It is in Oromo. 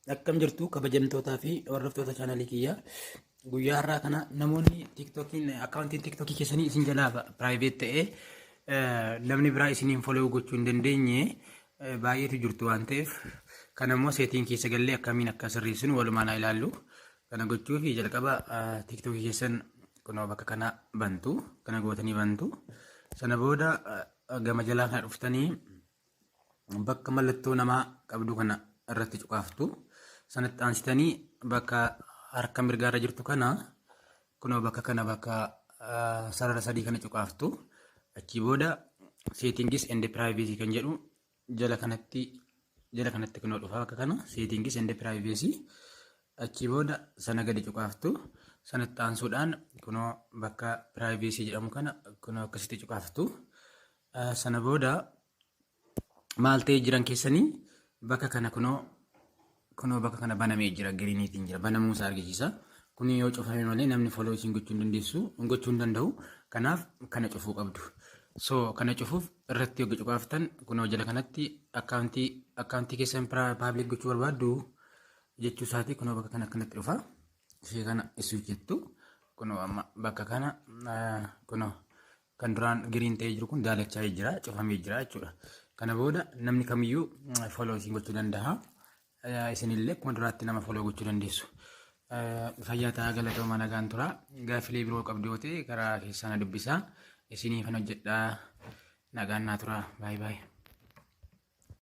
Akkam jirtu, kabajamtootaa fi hordoftoota chaanalii kiyyaa? Guyyaa har'aa kana namoonni TikTokiin akkaawuntiin TikTokii keessanii isin jalaa private ta'ee namni biraa isiniin follow gochuu hin dandeenye baay'eetu jirtu waan ta'eef, kana immoo setting keessa gallee akkamiin akka sirreessinu walumaan haa ilaallu. Kana gochuuf jalqaba TikTokii keessan kunoo bakka kana bantu, kana gootanii bantu. Sana booda gama jalaa kana dhuftanii bakka mallattoo namaa qabdu kana irratti cuqaaftu. Sanatti aansitanii bakka harka mirgaarra jirtu kana, kunoo bakka kana, bakka sarara sadii kana cuqaaftu. Achii booda settings and privacy kan jedhu jala kanatti kunoo dhufa, bakka kana, settings and privacy. Achii booda sana gadi cuqaaftu. Sanatti aansuudhaan kunoo bakka privacy jedhamu kana kunoo akkasitti cuqaaftu. Sana booda maal ta'ee jiran keessanii bakka kana kunoo bakka kana banamee jira, greeniitiin jira, banamuu isaa argisiisa. Kun yoo cufame malee namni follow isin gochuu hin dandeessu, gochuu hin danda'u. Kanaaf kana cufuu qabdu. So kana cufuuf irratti yoo cuqaaftan, kunoo jala kanatti akkaawuntii keessan public gochuu barbaaddu jechuu isaati, kunoo bakka kana akkanatti dhufa. Ishee kana isuu jettu. Kunoo amma bakka kana kunoo kan duraan green ta'ee jiru kun daalachaa jira, cufamee jira jechuudha. Kana booda namni kamiyyuu follow isin gochuu danda'a. Isinillee akkuma duraatti nama follow gochuu dandeessu. Fayyaa ta'aa, galatooma, nagaan tura. Gaaffilee biroo qabdu yoo ta'e karaa keessaa na dubbisaa. Isiniifan hojjedhaa. Nagaan naa tura. Baay'ee baay'ee.